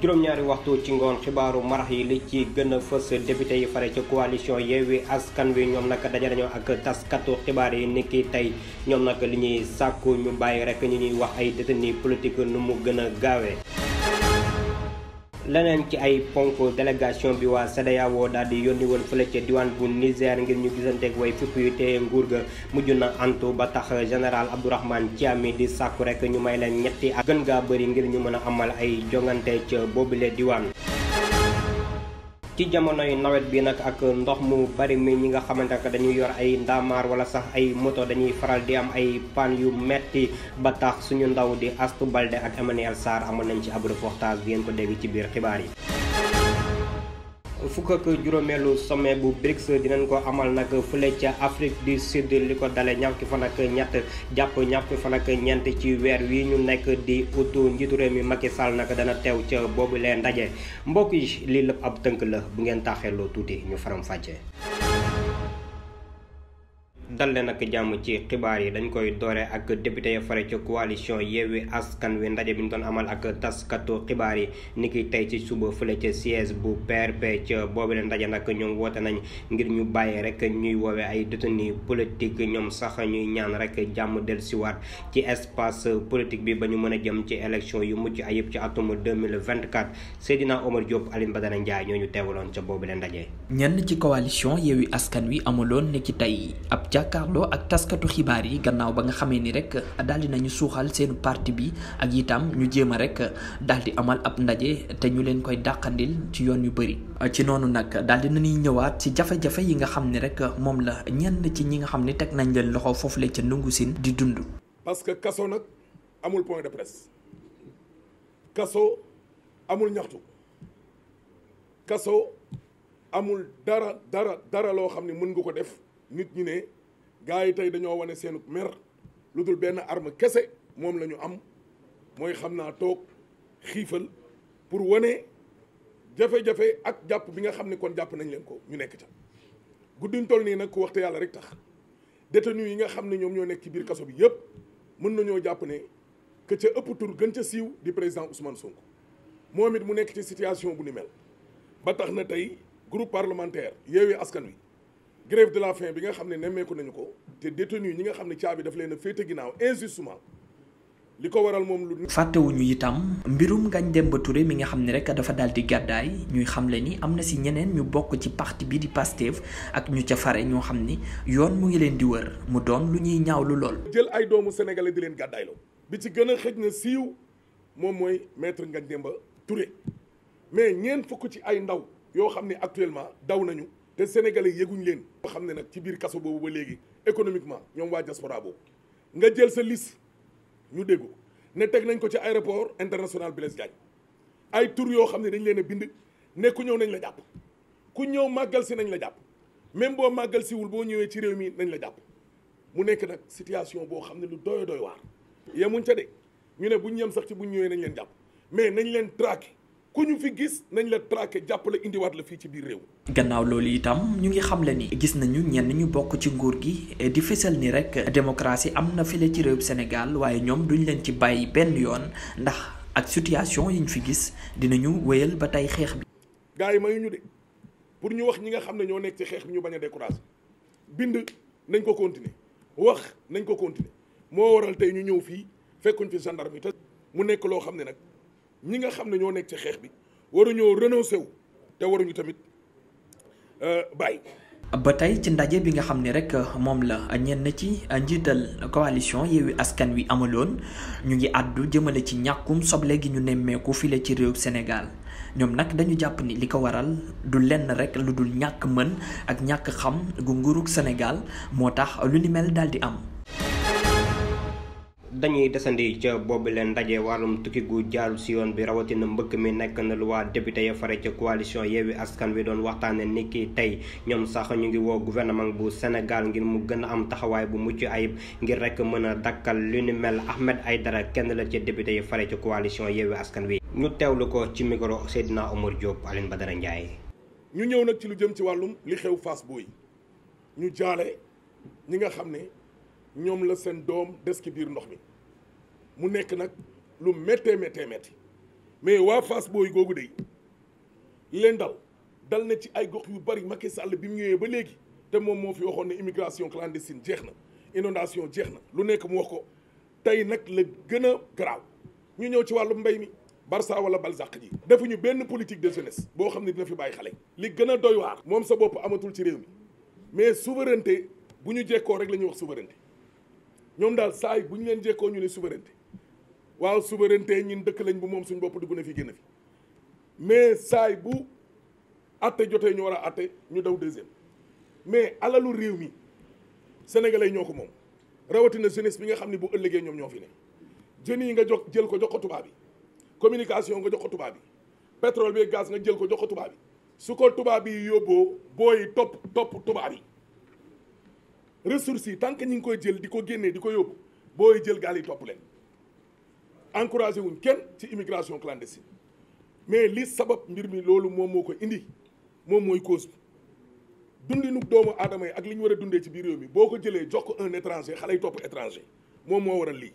juróom-ñaari waxtu ci ngoon xibaaru marax yi li ci gën a fës député yi fare ci coalition Yewwi Askan Wi ñoom nag daje nañoo ak taskatu xibaar yi niki tey ñoom nag li ñuy sàkku ñu bàyyi rek ñi ñuy wax ay détenus politique nu mu gën a gaawee. leneen ci ay ponk délégation bi waa CEDEAO daal di yónni woon fële ca diwaan bu Niger ngir ñu gisanteeg way fipp yu téye nguur ga mujj na antu ba tax général Abdourahmane Tiami di sàkku rek ñu may leen ñetti ak gën gaa bëri ngir ñu mën a amal ay jongante ca boobule diwaan. ci jamonoy nawet bi nag ak ndox mu bari mi ñi nga xamante ne dañuy yor ay ndaamaar wala sax ay moto dañuy faral di am ay panne yu metti ba tax suñu ndaw di Astou Balde ak Emmanuel Sarr amoon nañ ci ab reportage bi ngeen ko dégg ci biir xibaar yi. fukk ak juróomeelu sommet bu BRICS dinañ ko amal nag fële ca Afrique du Sud li ko dale ñaar fan ak ñett jàpp ñaar fan ak ñeent ci weer wi ñu nekk di utu njiitu réew mi Macky Sall nag dana teew ca boobu leen ndaje mbokk yi lii lépp ab tënk la bu ngeen taaxeeloo tuuti ñu faram fàccee. dal leen ak jàmm ci xibaar yi dañ koy doore ak député ya fare ci coalition Yewwi Askan Wi ndaje bi ñu doon amal ak taskatu xibaar yi niki tey ci suba fële ca siège bu PRP ca boobu leen ndaje nag ñoom woote nañ ngir ñu bàyyi rek ñuy woowee ay détenus politique ñoom sax ñuy ñaan rek jàmm dellusiwaat ci espace politique bi ba ñu mën a jëm ci élection yu mucc ayib ci atum 2024 Seydina Omar Diop Aline Badara Ndiaye ñoo ñu teewaloon ca boobu leen ndaje. ñenn ci coalition Yewwi Askan Wi amuloon niki tey ab jàkkaarloo ak taskatu xibaar yi gannaaw ba nga xamee ni rek daal di nañu suuxal seen parti bi ak itam ñu jéem a rek daal di amal ab ndaje te ñu leen koy dàqandil ci yoon yu bëri. ci noonu nag daal di nañuy ñëwaat ci jafe-jafe yi nga xam ne rek moom la ñenn ci ñi nga xam ne teg nañ leen loxo foofu la ca Ndungu Sine di dund. parce que kaso nag amul point de presse kaso amul ñaxtu kaso amul dara loo xam ne mën nga ko def nit ñi ne. gaa yi tey dañoo wane seenu mer lu dul benn arme kese moom la ñu am mooy xam naa toog xiifal pour wane jafe-jafe ak jàpp bi nga xam ne kon jàpp nañ leen ko ñu nekk ca gudduñ toll nii nag ku waxte yàlla rek tax détenu yi nga xam ne ñoom ñoo nekk ci biir kaso bi yëpp mën nañoo jàpp ne que ca ëpp tur gën ca siiw di président Ousmane Sonko moom it mu nekk ci situation bu ni mel ba tax na tey groupe parlementaire Yewwi Askan Wi grève de la faim bi nga xam ne nemmeeku nañu ko te détenu ñi nga xam ne caabi daf leen a féete ginnaaw injustement li ko waral moom lu. fàttewuñu itam mbirum Ngagne Demba Touré mi nga xam ne rek dafa daal di gàddaay ñuy xamle ni am na si ñeneen ñu bokk ci parti bi di Pastef ak ñu ca fare ñoo xam ni yoon mu ngi leen di wër mu doon lu ñuy ñaawlu lool. jël ay doomu sénégalais di leen gàddaayloo bi ci gën a xëj na siiw moom mooy maître Ngagne Demba Touré mais ñeent fukk ci ay ndaw yoo xam ne actuellement daw nañu. te sénégalais yëguñ leen boo xam ne nag ci biir kaso boobu ba léegi économiquement ñoom waa diaspora boobu nga jël sa liste ñu déggu ne teg nañ ko ci aéroport international Blaise Diagne ay tur yoo xam ne dañ leen a bind ne ku ñëw nañ la jàpp ku ñëw màggal si nañ la jàpp même boo màggal siwul boo ñëwee ci réew mi nañ la jàpp mu nekk nag situation boo xam ne lu doy waar yemuñ ca de ñu ne buñ yem sax ci buñ ñëwee nañ leen jàpp mais nañ leen traqué ku ñu fi gis nañ la traqué jàppale indiwaat la fii ci biir réew. gannaaw loolu itam ñu ngi xamle ni gis nañu ñenn ñu bokk ci nguur gi di fësal ni rek démocratie am na file ci réew Sénégal waaye ñoom duñ leen ci bàyyi benn yoon ndax ak situation yi ñu fi gis dinañu wéyal ba tey xeex bi. gars yi mayuñu de pour ñu wax ñi nga xam ne ñoo nekk ci xeex bi ñu bañ a découragé bind nañ ko continuer wax nañ ko continuer moo waral tey ñu ñëw fii fekkuñ fi gendarme yi te mu nekk loo xam ne nag. ñi nga xam ne ñoo nekk ci xeex bi waruñoo renoncé wu te waruñu tamit bàyyi. ba tey ci ndaje bi nga xam ne rek moom la ñenn ci njiital coalition Yewwi Askan Wi amaloon ñu ngi àddu jëmale ci ñàkkum soble gi ñu nemmeeku file ci réew Sénégal ñoom nag dañu jàpp ni li ko waral du lenn rek lu dul ñàkk mën ak ñàkk xam gu nguurug Sénégal moo tax lu ni mel daal di am. dañuy desandi ca boobu leen ndaje wàllum tukki gu jaarul si yoon bi rawatina mbëkk mi nekk na lu waa député ya fare ca coalition Yewwi Askan Wi doon waxtaane niki tey ñoom sax ñu ngi woo gouvernement bu Sénégal ngir mu gën a am taxawaay bu mucc ayib ngir rek mën a dakkal lu ni mel Ahmed Aïdara kenn la ca député ya fare ca coalition Yewwi Askan Wi ñu teewlu ko ci micro Seydina Omar Diop Aline Badara Ndiaye. ñu ñëw nag ci lu jëm ci wàllum li xew Fass Boye ñu jaale ñi nga xam ne ñoom la seen doom des ci biir ndox mi mu nekk nag lu méttee mais waa Fass Boye googu de li leen dal na ci ay gox yu bari. Macky Sall bi mu ñëwee ba léegi te moom moo fi waxoon ne immigration clandestine jeex na, inondation jeex na, lu nekk mu wax ko. tey nag la gën a garaaw ñu ñëw ci wàllu mbay mi Barça wala Balzac ji defuñu benn politique de jeunesse boo xam ne dina fi bàyyi xale. li gën a doy waar moom sa bopp amatul ci réew mi mais souveraineté bu ñu jekkoo rek la ñuy wax souveraineté. ñoom daal saa yi bu ñu leen jekkoo ñu ne souveraineté, waaw souveraineté ñun dëkk lañ bu moom suñu bopp dugg na fi génn fi, mais saa yi bu atte jotee ñu war a atte ñu daw deuxième. mais alalu réew mi sénégalais ñoo ko moom, rawatina jeunesse bi nga xam ne bu ëllëgee ñoom ñoo fi ne. jeunes yi nga jël ko jox ko tubaab bi, communication nga jox ko tubaab bi, pétrole bi gaz nga jël ko jox ko tubaab bi. su ko tubaab bi yóbboo booy topp tubaab yi. ressources yi tant que ñi ngi koy jël di ko génnee di ko yóbbu booy jël gaal yi topp leen. encouragé wuñ kenn ci immigration clandestine, mais li sabab mbir mi loolu moom moo ko indi, moom mooy cause bi. dundinu doomu aadama yi ak li ñu war a dundee ci biir réew mi boo ko jëlee jox ko un étranger xale yi topp étranger moom moo waral lii.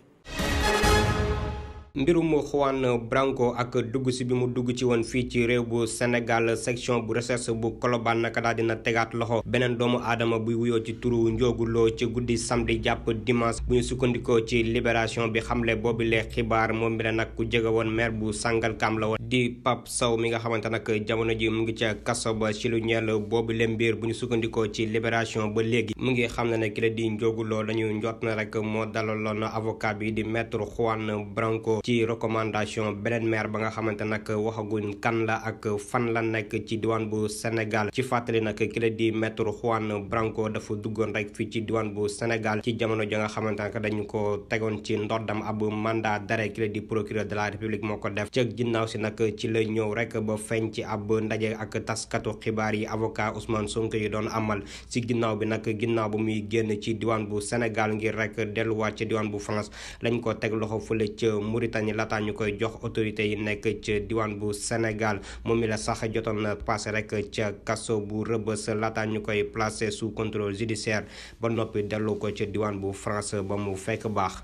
mbirum Juan Branco ak dugg si bi mu dugg ci woon fii ci réew bu Sénégal section bu recherche bu Colobane naka daal dina tegaat loxo beneen doomu aadama buy wuyoo ci turu njooguloo ci guddi samedi jàpp dimanche bu ñu sukkandikoo ci libération bi xamle boobu lee xibaar moom mi la nag ku jege woon maire bu Sangalkam la woon di Pape Sow mi nga xamante nag jamono ji mu ngi ca kaso ba ci lu ñeel boobu le mbir bu ñu sukkandikoo ci libération ba léegi mu ngi xam ne ki la di njooguloo dañu njot na rek moo dalaloon avocat bi di maître Juan Branco ci recommandation beneen maire ba nga xamante nag waxaguñ kan la ak fan la nekk ci diwaan bu Sénégal. ci fàttali nag ki la di maître Juan Branco dafa duggoon rek fii ci diwaan bu Sénégal ci jamono ja nga xamante nag dañu ko tegoon ci ndoddam ab mandat d'arrêt ki la di procureur de la république moo ko def ci ginnaaw si nag ci la ñëw rek ba feeñ ci ab ndaje ak taskatu xibaar yi avocat Ousmane Sonko yi doon amal si ginnaaw bi nag ginnaaw ba muy génn ci diwaan bu Sénégal ngir rek delluwaat ci diwaan bu France lañ ko teg loxo fële ca Mauritanie laata ñu koy jox autorité yi nekk ca diwaan bu Sénégal moom mi la sax jotoon na passé rek ca kaso bu Rebeuss laata ñu koy placé sous contrôle judiciaire ba noppi dellu ko ca diwaan bu France ba mu fekk baax.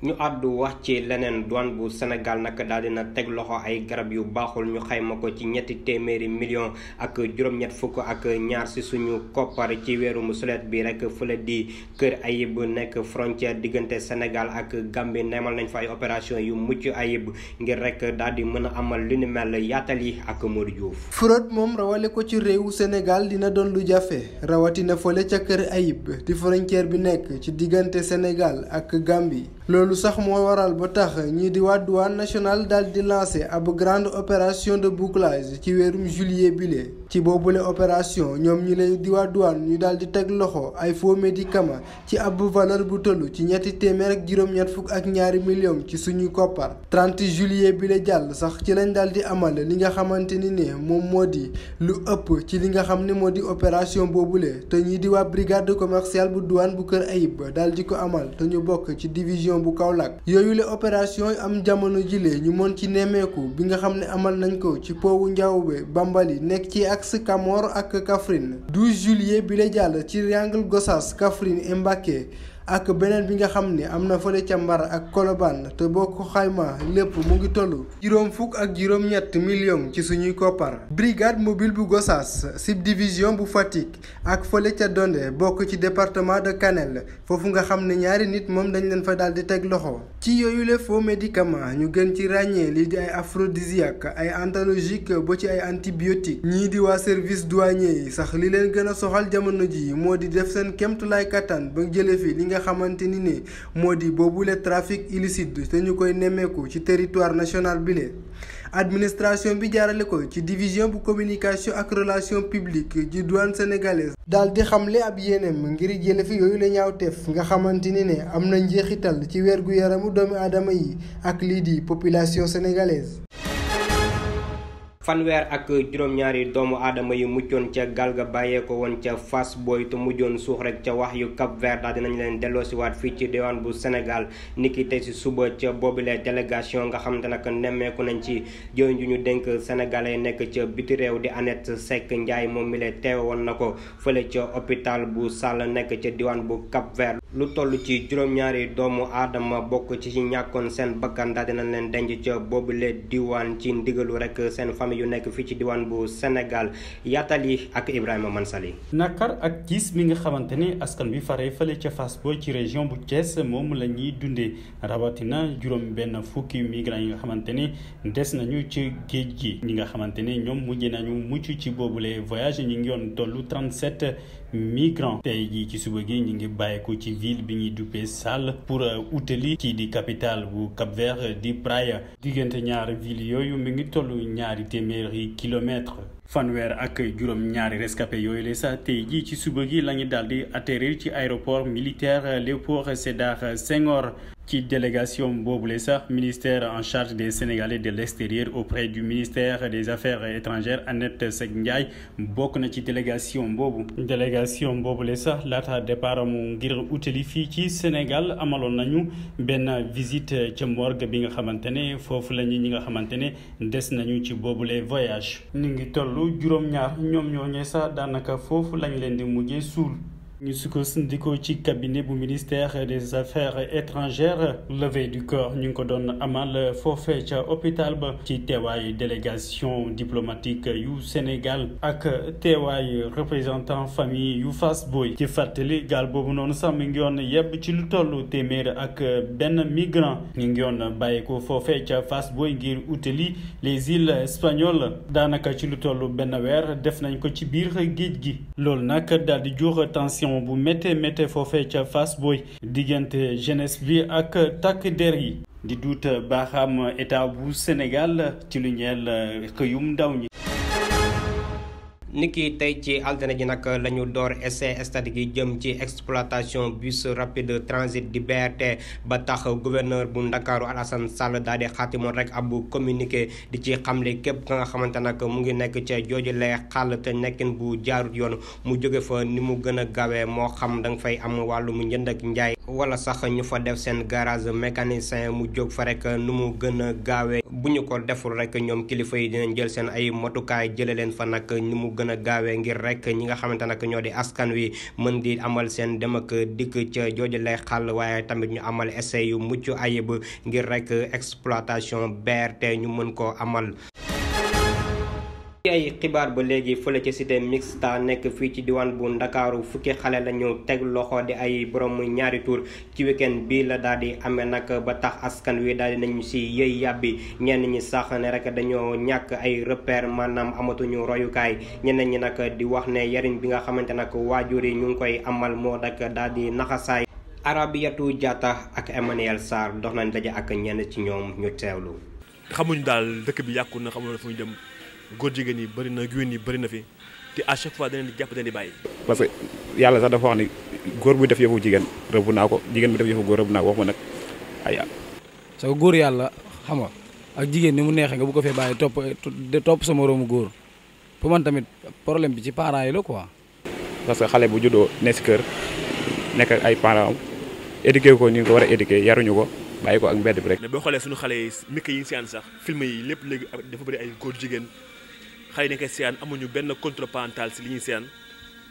ñu àddu wax ci leneen douane bu Sénégal nag daal dina teg loxo ay garab yu baaxul ñu xayma ko ci ñetti téeméeri million ak juróom-ñett fukk ak ñaar si suñu koppar ci weeru sulet bi rek fële di Kër Ayib nekk frontière diggante Sénégal ak Gambie neemal nañ fa ay opération yu mucc ayib ngir rek daal di mën a amal lu ni mel yaatal yi ak Modou Diouf. fraude moom rawale ko ci réewu Sénégal dina doon lu jafe rawatina fële ca Kër Ayib di frontière bi nekk ci diggante Sénégal ak Gambie. loolu sax moo waral ba tax ñii di waa douane nationale daal di lancé ab grande opération de bouclage ci weerum juillet bile ci boobule opération ñoom ñi lay di waa douane ñu daal di teg loxo ay faux médicaments ci ab valeur bu tollu ci ñetti téeméer ak juróom-ñett fukk ak ñaari millions ci suñuy koppar 30 juillet bile jàll sax ci lañ daal di amal li nga xamante ni ne moom moo di lu ëpp ci li nga xam ne moo di opération boobule te ñii di waa brigade commerciale bu douane bu Kër Ayib daal di ko amal te ñu bokk ci division bu Kaolack yooyu la opération yi am jamono jile ñu mën ci nemmeeku bi nga xam ne amal nañ ko ci poowu Ndiaoubé Bambali nekk ci axe Kamor ak Kaffrine 12 juillet bi la jàll ci triangle Gossas Kaffrine et Mbacké ak beneen bi nga xam ne am na fële ca Mbar ak Colobane te boo ko xayma lépp mu ngi toll juróom fukk ak juróom-ñett millions ci suñuy koppar. brigade mobile bu Gossas subdivision bu Fatick ak fële ca Dondé bokk ci département de Kanel foofu nga xam ne ñaari nit moom dañ leen fa daal di teg loxo. ci yooyu les faux médicaments ñu gën ci ràññee lii di ay aphrodisiaque ay antalgique ba ci ay antibiotique ñii di waa service douanier yi sax li leen gën a soxal jamono ji moo di def seen kéemtulaay kattan ba jëlee fi li nga xamante ni ne moo di boobule trafic illicite te ñu koy nemmeeku ci territoire national bile. administration bi jaarale ko ci division bu communication ak relation publique ji douane sénégalaise daal di xamle ab yéeneem ngir jële fi yooyu la ñaawteef nga xamante ni ne am na njeexital ci wér gu yaramu doomi aadama yi ak lii di population sénégalaise. fanweer ak juróom-ñaari doomu aadama yu muccoon ca gaal ga bàyyee ko woon ca Fass Boye te mujjoon suux rek ca wax yu Cap Vert daal dinañ leen delloosiwaat fii ci diwaan bu Sénégal niki tey si suba ca boobule délégation nga xamante nag nemmeeku nañ ci jëwriñ ju ñu dénk sénégalais nekk ca biti réew di Annette Seck Ndiaye moom mi lee teewe woon na ko fële ca hôpital bu Sall nekk ca diwaan bu Cap Vert lu toll ci juróom-ñaari doomu aadama bokk ci ñàkkoon seen bakkan daal dinañ leen denc ca boobule diwaan ci ndigalu rek seen famille yu nekk fii ci diwaan bu Sénégal yaatal yi ak Ibrahima Mansali. nakar ak gis mi nga xamante ne askan bi faree fële ca Fass Boye ci région bu Thiès moom la ñuy dundee rawatina juróom benn fukki migrants yi nga xamante ne des nañu ci géej gi ñi nga xamante ne ñoom mujj nañu mucc ci boobule voyage ñi ngi yoon tollu 37 migrants tey jii ci suba gi ñi ngi bàyyeeku ci ville bi ñuy duppee Sall pour utali kii di capitale bu Cap-Vert di Praia diggante ñaari ville yooyu mi ngi toll ñaari téeméeri kilomètres fanweer ak juróom ñaari rescapé yooyu la sax tey jii ci suba gi la ñu daal di atterrir ci aéroport militaire Léopold Sédar Senghor ci délégation boobule sax ministère en charge des Sénégalais de l'extérieur auprès du ministère des Affaires étrangères Annette Seck Ndiaye bokk na ci délégation boobule sax laata départ mu ngir utali fii ci Sénégal amaloon nañu benn visite ca morgue bi nga xamante ne foofu la ñi nga xamante ne des nañu ci boobule voyage ñu ngi tollu juróom-ñaar ñoom ñooñee sax daanaka foofu lañ leen di mujjee suul. ñu sukkandikoo ci cabinet bu ministère des affaires étrangères levée du corps ñu ngi ko doon amal foofee ca hôpital ba ci teewaayu délégation diplomatique yu Sénégal ak teewaayu représentant famille yu Fass Boye ci fàttali gaal boobu noonu sax mi ngi yoon yebb ci lu tollu téeméer ak benn migrant ñu ngi yoon bàyyi ko foofee ca Fass Boye ngir utali les îles espagnoles daanaka ci lu tollu benn weer def nañ ko ci biir géej gi loolu nag daal di jur tension bu métte foofee ca Fass Boye diggante jeunesse bi ak takk der yi di duut baaxam état bu Sénégal ci lu ñeel xëyum ndaw ñi. niki tey ci altine ji nag la ñu door essai statique yi jëm ci exploitation bus rapide transit di BRT ba tax gouverneur bu Ndakaaru Alassane Sall daal di xaatimoon rek ab communiqué di ci xamle képp ka nga xamante nag mu ngi nekk ca joojule xàll te nekkin bu jaarut yoon mu jóge fa ni mu gën a gaawee moo xam da nga fay am wàllum njënd ak njaay wala sax ñu fa def seen garage mécanicien mu jóg fa rek nu mu gën a gaawee bu ñu ko deful rek ñoom kilifa yi dinañ jël seen ay motukaay jële leen fa nag ni mu gën a gaawee ngir rek ñi nga xamante nag ñoo di askan wi mën di amal seen dem ak dikk ca jooju lay xàll waaye tamit ñu amal essai yu mucc ayib ngir rek exploitation BRT ñu mën koo amal. ay xibaar ba léegi fële ci cité mixta nekk fii ci diwaan bu Ndakaaru fukki xale lañu teg loxo di ay borom ñaari tur ci weekend bi la daal di amee nag ba tax askan wi daal di nañu si yëy yàbbi ñenn ñi sax ne rek dañoo ñàkk ay repère maanaam amatuñu royukaay ñeneen ñi nag di wax ne yariñ bi nga xamante nag waajur yi ñu ngi koy amal moo nag daal di naxasaay. Arabiyatu Jaata ak Emmanuel Sarr dox nañ daje ak ñenn ci ñoom ñu teewlu. xamuñu daal dëkk bi yàqu na xamuñu fu ñu jëm. góor jigéen yi bëri na guwén yi bëri na fi te à chaque fois danañ di jàpp dañ di bàyyi. parce que yàlla sax dafa wax ni góor bu def yëfu jigéen rëbb naa ko jigéen bu def yëfu góor rëbb naa ko wax ma nag ay parce que góor yàlla xam nga ak jigéen ni mu neexee nga bu ko fee bàyyi topp sa moroomu góor pour man tamit problème bi ci parents yi la quoi. parce que xale bu juddoo ne si kër nekk ay parents am éduqué ko ni nga ko war a éduqué yaruñu ko bàyyi ko ak mbedd bi rek. mais boo xoolee suñu xale yi mikk yi siyaan sax film yi lépp léegi dafa bëri ay góor jigéen xale yi nekkee siyaan amuñu benn contrôle parental si li ñuy siyaan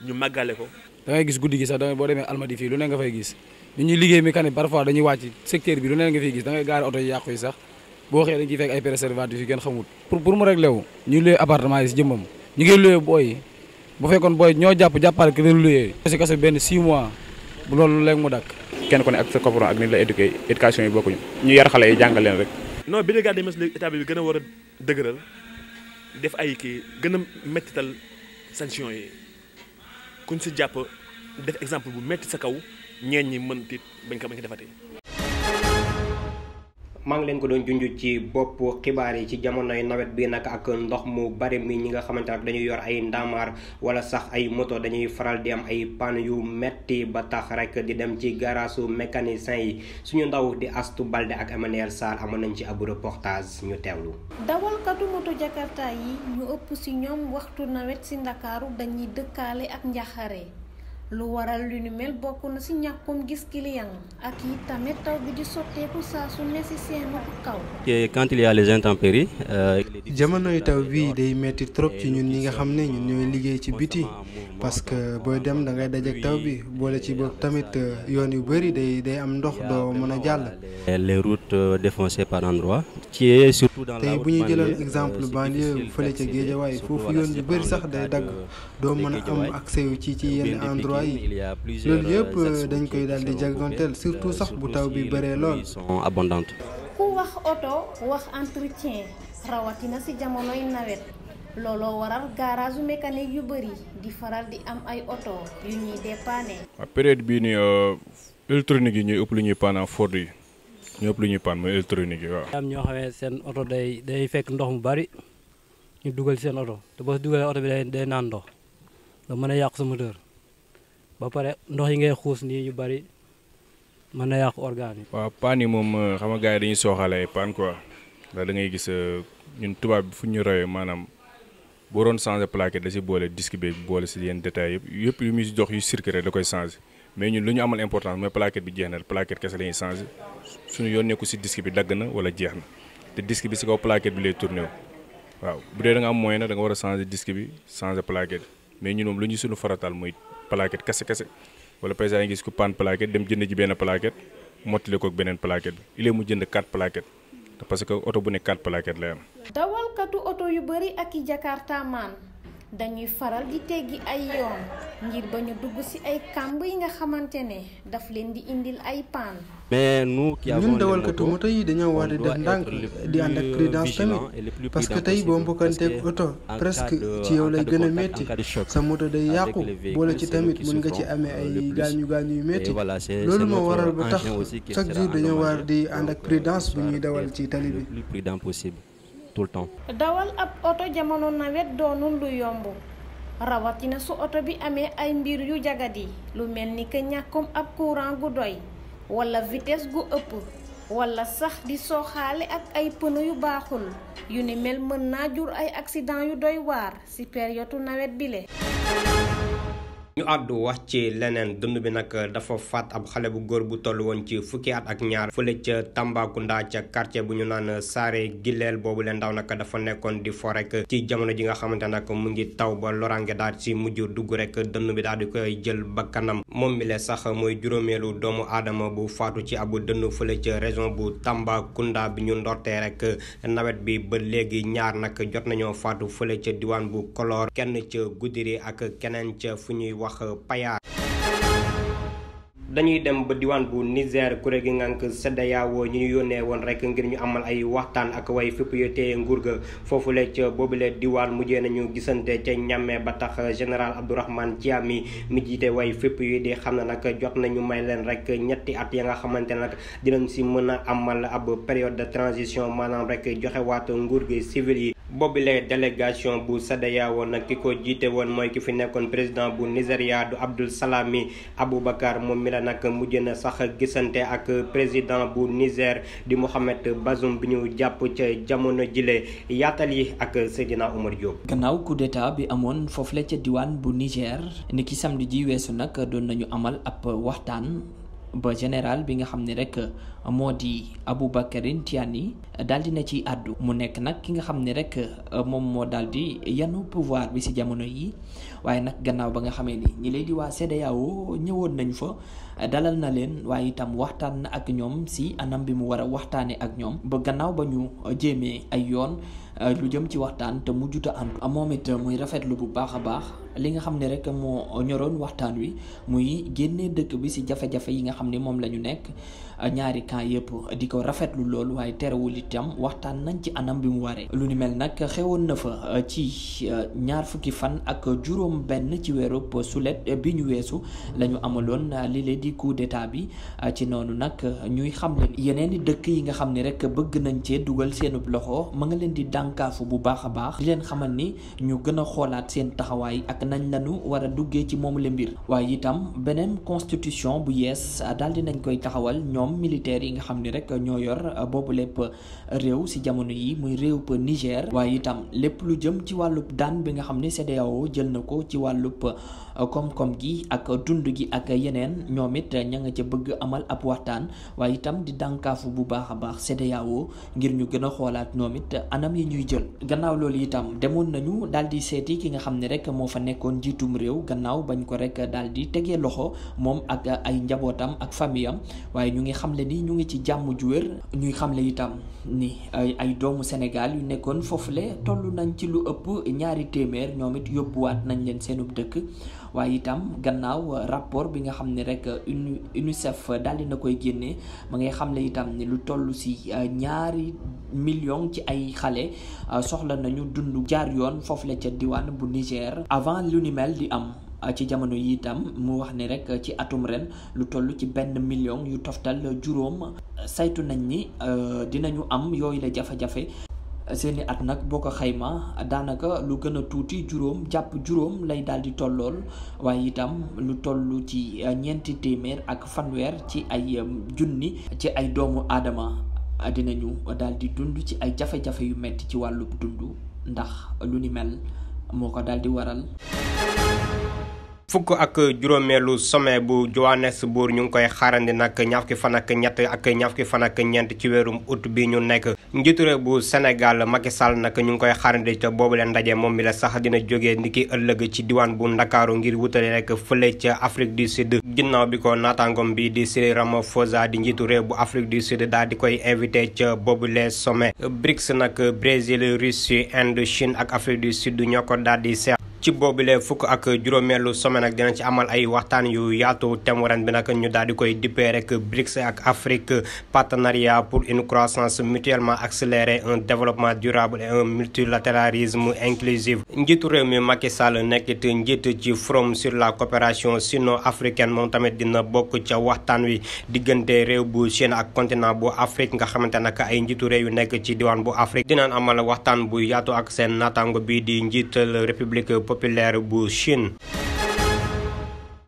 ñu màggale ko. da ngay gis guddi gi sax boo demee Almadi fii lu ne nga fay gis nit ñuy liggéey mécanique parfois dañuy wàcc secteur bi lu ne nga fiy gis da ngay gaari oto yi yàqu yi sax boo xëyee dañ ciy fekk ay préservatifs yi kenn xamut pour mu réglé wu ñu luye appartement yi si jëmmam ñu ngi luye booy yi bu fekkoon booy ñoo jàppale que leen luye si kaso benn 6 mois bu loolu léegi mu dakk kenn ku ne ak sa copain ak ni la éduqué éducation yi bokkuñu ñu yar xale yi jàngal leen rek. non bi léegi daal léegi état bi gën a war a dëgëral def ay kii gën a mettital sanction yi kuñ si jàpp def exemple bu metti sa kaw ñeen ñi mën tiit bañ ko defatee. maa ngi leen ko doon junj ci bopp xibaar yi ci jamonoy nawet bi nag ak ndox mu bari mi ñi nga xamante ne dañuy yor ay ndaamaar wala sax ay moto dañuy faral di am ay panne yu metti ba tax rek di dem ci garaasu mécanicien yi suñu ndaw di Astu Balde ak Emmanuel Sarr amoon nañ ci ab reportage ñu teewlu. dawalkatu moto Jakarta yi ñu ëpp ci ñoom waxtu nawet ci Ndakaaru dañuy dëkkaale ak njaxare lu waral lu ni mel bokk na ci ñàkkum gis client ak yi tamit taw bi di sotteeku saa su ne ci seenu kaw. Quand il y a les intempéries. jamonoy taw bi day metti trop ci ñun ñi nga xam ne ñun ñooy liggéey ci biti parce que booy dem da ngay dajeek taw bi boole ci bopp tamit yoon yu bëri day am ndox doo mën a jàll. Les routes défoncées par endroits. qui est surtout dans la tey bu ñu jëloon exemple banlieue fële ca Guédiawaye foofu yoon yu bëri sax day dagg doo mën a am accès ci yenn endroit yi loolu yëpp dañ koy daal di jàgganteel surtout sax bu taw bi bëree lool. sont abondantes. ku wax oto wax entretien rawatina ci jamonoy nawet looloo waral garage mécanique yu bëri di faral di am ay oto yu ñuy dépanner. période bii nii électronique yi ñooy ëpp lu ñuy panne Ford yi ñoo ëpp lu ñuy panne mooy électronique yi waaw. am ñoo xamee seen oto day fekk ndox mu bari ñu dugal seen oto te boo dugalee oto bi day naan ndox da mën a yàqu sa moteur ba pare ndox yi ngay xuus nii yu bari mën na yàqu organe yi. waaw panne yi moom xam nga gars yi dañuy sooxale ay panne quoi ndax da ngay gis ñun tubaab bi fu ñu royee maanaam boo doon changer plaquette da si boole disque bi boole si yenn détails yëpp yu muy jox yu circulé da koy changer mais ñun lu ñu amal importance mooy plaquette bi jeex na plaquette kese la ñuy changer suñu yoon nekku si disque bi dagg na wala jeex na te disque bi si kaw plaquette bi lay tourné wu waaw bu dee da nga am moyen nag da nga war a changer disque bi changer plaquette mais ñun moom lu ñu suñu farataal mooy plaquette kese wala paysan yi gis ku panne plaquette dem jënd ji benn plaquette mottali ko ak beneen plaquette bi il est mu jënd 4 plaquettes parce que oto bu ne 4 plaquettes lay am. dawalkatu oto yu bari ak i Jakarta maan dañuy faral di teggi ay yoon ngir ba ñu dugg ci ay kàmb yi nga xamante ne daf leen di indil ay panne. mais nous qui avons ñun dawalkatu moto yi dañoo war di def ndànk di ànd ak prudence tamit parce que tey boo mbokkanteeg oto presque ci yow lay gën a métti sa moto day yàqu boole ci tamit mën nga ci amee ay gaañu yu métti loolu moo waral ba tax chaque jour dañoo war di ànd ak prudence bu ñuy dawal ci tali bi. le plus prudent possible tout le temps. dawal ab oto jamono nawet doonul lu yomb rawatina su oto bi amee ay mbir yu jagadi lu mel ni que ñàkkum ab courant gu doy wala vitesse gu ëpp wala sax di sooxaale ak ay pneu yu baaxul yu ni mel mën naa jur ay accident yu doy waar ci période nawet bile. ñu àddu wax ci leneen dund bi nag dafa faat ab xale bu góor bu toll woon ci fukki at ak ñaar fële ca Tambacounda ca quartier bu ñu naan Saare Gileel boobu leen ndaw nag dafa nekkoon di fo rek ci jamono ji nga xamante nag mu ngi taw ba loraange daal ci mujj dugg rek dënn bi daal di koy jël bakkanam moom mi le sax mooy juróomeelu doomu aadama bu faatu ci ab dënn fële ca région bu Tambacounda bi ñu ndortee rek nawet bi ba léegi ñaar nag jot nañoo faatu fële ca diwaan bu Kolor kenn ca Goudiri ak keneen ca fu ñuy wax Payar. dañuy dem ba diwaan bu Niger kuréel gi ngànk CEDEAO ñu yónnee woon rek ngir ñu amal ay waxtaan ak way fépp yu téye nguur ga foofule ca boobule diwaan mujjee nañu gisante ca ñàmmee ba tax général Abdourahmane Tiami mi jiite way fépp yu di xam ne nag jot nañu may leen rek ñetti at ya nga xamante ne nag dinañ si mën a amal ab période de transition maanaam rek joxewaat nguur gi civil yi. boobule délégation bu CEDEAO nag ki ko jiite woon mooy ki fi nekkoon président bu Nigéria du Abdul Salami Aboubacar moom mi la nag mujj na sax gisante ak président bu Niger di Mohamed Bazoum bi ñu jàpp ca jamono jile yaatal yi ak Seydina Omar Diop. gannaaw coup d'état bi amoon foofu la ca diwaan bu Niger ni ki samedi ji weesu nag doon nañu amal ab waxtaan ba général bi nga xam ne rek moo di Aboubacarine Tiani daal di na ci àddu mu nekk nag ki nga xam ne rek moom moo daal di yanu pouvoir bi ci jamono yi waaye nag gannaaw ba nga xamee ni ñi lay di waa CEDEAO ñëwoon nañ fa dalal na leen waaye itam waxtaan na ak ñoom ci anam bi mu war a waxtaanee ak ñoom ba gannaaw ba ñu jéemee ay yoon lu jëm ci waxtaan te mujjuta ànd moom it muy rafetlu bu baax a baax li nga xam ne rek moo ñoroon waxtaan wi muy génnee dëkk bi ci jafe-jafe yi nga xam ne moom la ñu nekk ñaari camp yëpp di ko rafetlu loolu waaye terewul itam waxtaan nañ ci anam bi mu waree lu ni mel nag xewoon na fa ci ñaar fukki fan ak juróom benn ci weeru sulet bi ñu weesu la ñu amaloon li leen di coup d'état bi ci noonu nag ñuy xam leen yeneen i dëkk yi nga xam ne rek bëgg nañ cee dugal seenub loxo ma nga leen di dànkaafu bu baax a baax di leen xamal ni ñu gën a xoolaat seen taxawaay ak nañ lañu war a duggee ci moomu le mbir waaye itam beneen constitution bu yees daal di nañ koy taxawal ñoom militaires yi nga xam ni rek ñoo yor boobu lépp réew si jamono yi muy réew pa Niger waaye itam lépp lu jëm ci wàllub daan bi nga xam ni CEDEAO jël na ko ci wàllub koom-koom gi ak dund gi ak yeneen ñoom it ña nga ca bëgg amal ab waxtaan waaye itam di dànkaafu bu baax a baax CEDEAO ngir ñu gën a xoolaat ñoom it anam yi ñuy jël gannaaw loolu itam demoon nañu daal di seeti ki nga xam ne rek moo fa nekkoon njiitum réew gannaaw bañ ko rek daal di tegee loxo moom ak ay njabootam ak famille am waaye ñu ngi xamle ni ñu ngi ci jàmm ju wér ñuy xamle itam ni ay doomu Sénégal yu nekkoon foofule toll nañ ci lu ëpp 200 téeméer ñoom it yóbbuwaat nañ leen seenub dëkk waaye itam gannaaw rapport bi nga xam ne rek UNICEF daal di na koy génnee ma ngay xamle itam ni lu toll si 2 millions ci ay xale soxla nañu dund jaar yoon foofule ca diwaan bu Niger avant lu ni mel di am. ci jamono yi itam mu wax ne rek ci atum ren lu toll ci 1 million yu toftal juróom saytu nañ ni dinañu am yooyu la jafe-jafe seeni at nag boo ko xayma daanaka lu gën a tuuti juróom jàpp juróom lay daal di tollool waaye itam lu toll ci 4 téeméer ak fanweer ci ay junni ci ay doomu aadama dinañu daal di dund ci ay jafe-jafe yu metti ci wàllu dund ndax lu ni mel moo ko daal di waral. fukk ak juróomeelu sommet bu Johannesburg ñu ngi koy xaarandi nag ñaar fukki fan ak ñett ak ñaar fukki fan ak ñeent ci weerum août bi ñu nekk njiitu réew bu Sénégal Macky Sall nag ñu ngi koy xaarandi te boobu leen ndaje moom mi la sax dina jógee ndiki ëllëg ci diwaan bu Ndakaaru ngir wutale rek fële ca Afrique du Sud ginnaaw bi ko naataangoom bi di Cyril Ramaphosa di njiitu réew bu Afrique du Sud daal di koy invité ca boobu les sommet BRICS nag Brésil Russie Inde Chine ak Afrique du Sud ñoo ko daal di seex ci boobule fukk ak juróomeelu sommet nag dinañ ci amal ay waxtaan yu yaatu thème ren bi nag ñu daal di koy dippee rek BRICS ak Afrique partenariat pour une croissance mutuellement accélérée un développement durable et un multilatéralisme inclusif njiitu réew mi Macky Sall nekkit njiit ci forum sur la coopération sino-africaine moom tamit dina bokk ca waxtaan wi diggante réew bu Chine ak continent bu Afrique nga xamante nag ay njiitu réew yu nekk ci diwaan bu Afrique dinañ amal waxtaan bu yaatu ak seen naataango bi di njiital république populaire bu Chine.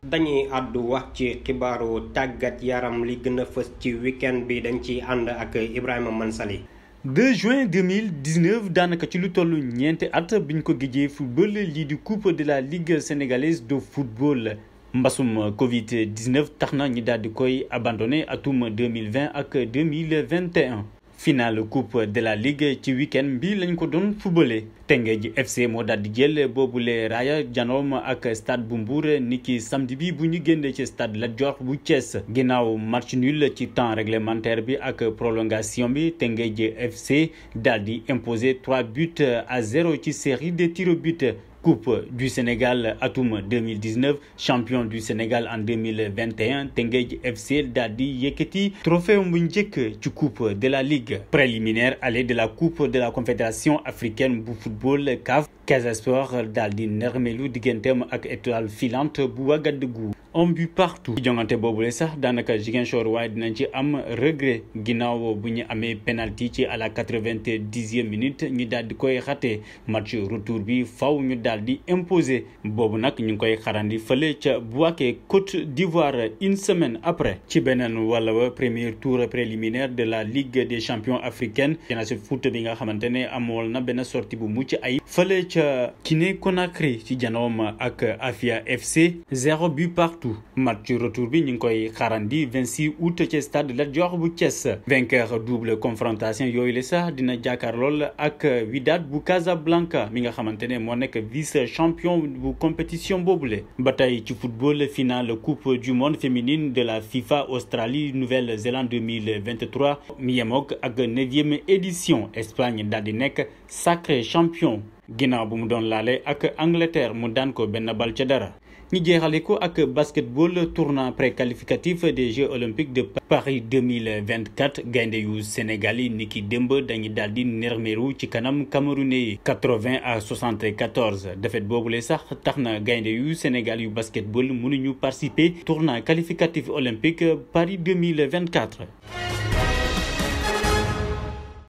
dañuy àddu wax ci xibaaru tàggat yaram li gën a fës ci week-end bi dañ ci ànd ak Ibrahima Mansali. 2 juin 2019 daanaka ci lu toll ñeenti at biñ ko gëjee football lii di coupe de la ligue sénégalaise de football mbasum Covid 19 tax na ñi daal di koy abandonné atum 2020 ak 2021. finale coupe de la ligue ci week-end bi lañ ko doon footballé Teungueth FC moo daal di jël boobule raaya janoom ak stade bu Mbour niki samedi bi bu ñu génnee ci stade Lat Dior bu Thiès ginnaaw match nul ci temps réglementaire bi ak prolongation bi Teungueth FC daal di imposer 3-0 ci série de tirs au but. Coupe du Sénégal atum 2019 champion du Sénégal en 2021 Teungueth FC daal di yëkkati trophée bu njëkk ci coupe de la ligue préliminaire aller de la coupe de la confédération africaine bu football CAF Casa Sport daal di nermelu digganteem ak étoile filante bu Ouagadougou 1 but partout ci jongante boobule sax daanaka Ziguinchor waaye dinañ ci am regret ginnaaw bu ñu amee penalty ci à la 90e minute ñu daal di koy raté match retour bi faw ñu daal di imposer boobu nag ñu ngi koy xarandi fële ca Bouaké Côte d'Ivoire une semaine après ci beneen wala premier tour préliminaire de la Ligue des champions africaine Génération foot bi nga xamante ne amoon na benn sortie bu mucc ay fële ca Guinée Conakry ci janoom ak Afia FC 0 but partout match retour bi ñu ngi koy xarandi 26 août ci stade Lat Dior bu Thiès vainqueur double confrontation yooyu la sax dina jàkkaarlool ak Wydad bu Casablanca mi nga xamante ne moo nekk vice champion bu compétition boobule ba tey ci football finale coupe du monde féminine de la FIFA Australie Nouvelle-Zélande 2023 mi yemook ak 9e édition Espagne daal di nekk sacré champion ginnaaw bu mu doon laale ak Angleterre mu daan ko benn bal ca dara. ñi jeexale ko ak basketball tournoi préqualificatif des Jeux olympiques de Paris 2024 gaynde yu Sénégal yi niki démb dañuy daal di nermeeru ci kanam Camerounais yi 80-74 défaite boobule sax tax na gaynde yu Sénégal yu basketball mënuñu participer tournoi qualificatif olympique Paris 2024